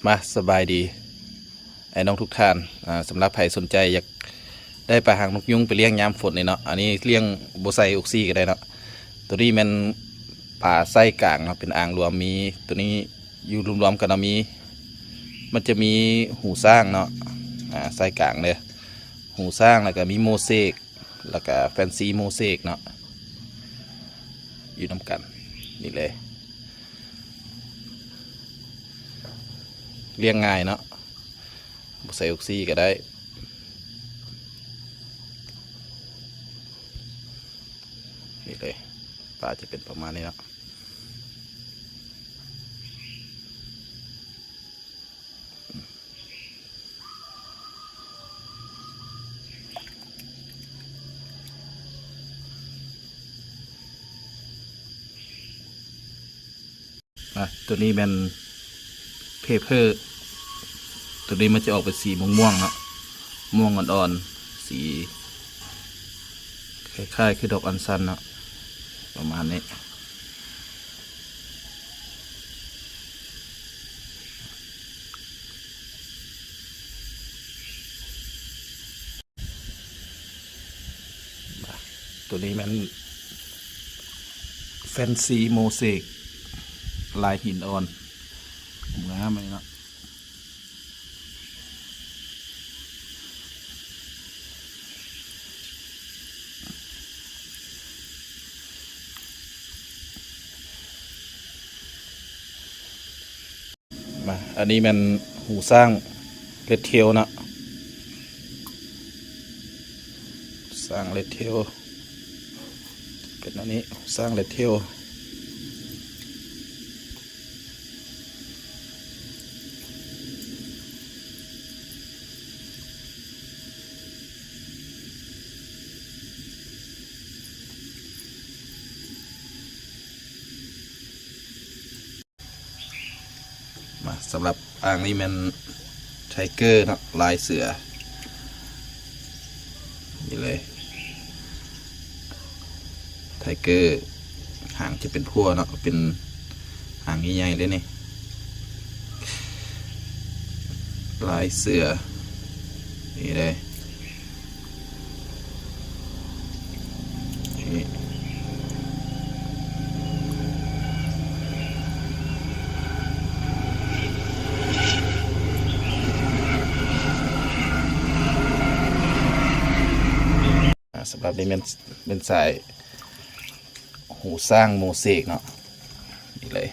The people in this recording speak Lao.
ມາ ສະບາຍດີອ້າຍນ້ອງທຸກທ່ານ. ອ່າ ສຳລັບໃຜສົນໃຈຢາກໄດ້ປາຫາງນົກຍຸງໄປລ້ຽງຍາມຝົນນີ້ເນາະ, ອັນນີ້ລ້ຽງບໍ່ໃສ່ອົກຊີກໍໄດ້ເນາະ. ໂຕນີ້ແມ່ນປາໄຊກາງເນາະ, ເປັນອ່າງລວມ. ມີໂຕນີ້ຢູ່ລວມໆກັນເນາະ, ມີ ມັນຈະມີຫູຊ້າງເນາະ, ອ່າ ໄຊກາງເດີ ຫູຊ້າງ ແລ້ວກໍມີໂມເສກ ແລ້ວກະແຟນຊີໂມເສກເນາະ ຢູ່ນຳກັນນີ້ເລີຍ. ລ້ຽງງ່າຍເນາະ, ບໍ່ໃສ່ອົກຊີກໍໄດ້. ນີ້ເລີຍ ປາຈະເປັນປະມານນີ້ເນາະ. ອ່ະ ໂຕນີ້ແມ່ນເພເພີ ໂຕນີ້ມັນຈະອອກເປັນສີມ່ວງໆເນາະ, ມ່ວງອ່ອນໆ ສີຄ້າຍໆຄືດອກອັນຊັນເນາະ ປະມານນີ້. ໂຕນີ້ແມ່ນແຟນຊີໂມເສກ ລາຍຫີນອ່ອນ ງາມເລີຍເນາະ. ມາ ອັນນີ້ແມ່ນຫູຊ້າງເລັດເທວເນາະ, ຊ້າງເລັດເທວ ເປັນອັນນີ້ ຫູຊ້າງເລັດເທວ. ມາ ສຳລັບອ່າງນີ້ແມ່ນໄທເກີເນາະ ລາຍເສືອ ນີ້ເລີຍ ໄທເກີ ຫາງຈະເປັນພົ່ວເນາະ ເປັນຫາງໃຫຍ່ໆເລີຍນີ້ ລາຍເສືອ ນີ້ເລີຍ. ອ່າ ສຳລັບນີ້ແມ່ນ ແມ່ນສາຍຫູຊ້າງໂມເສກເນາະ ນີ້ເລີຍ.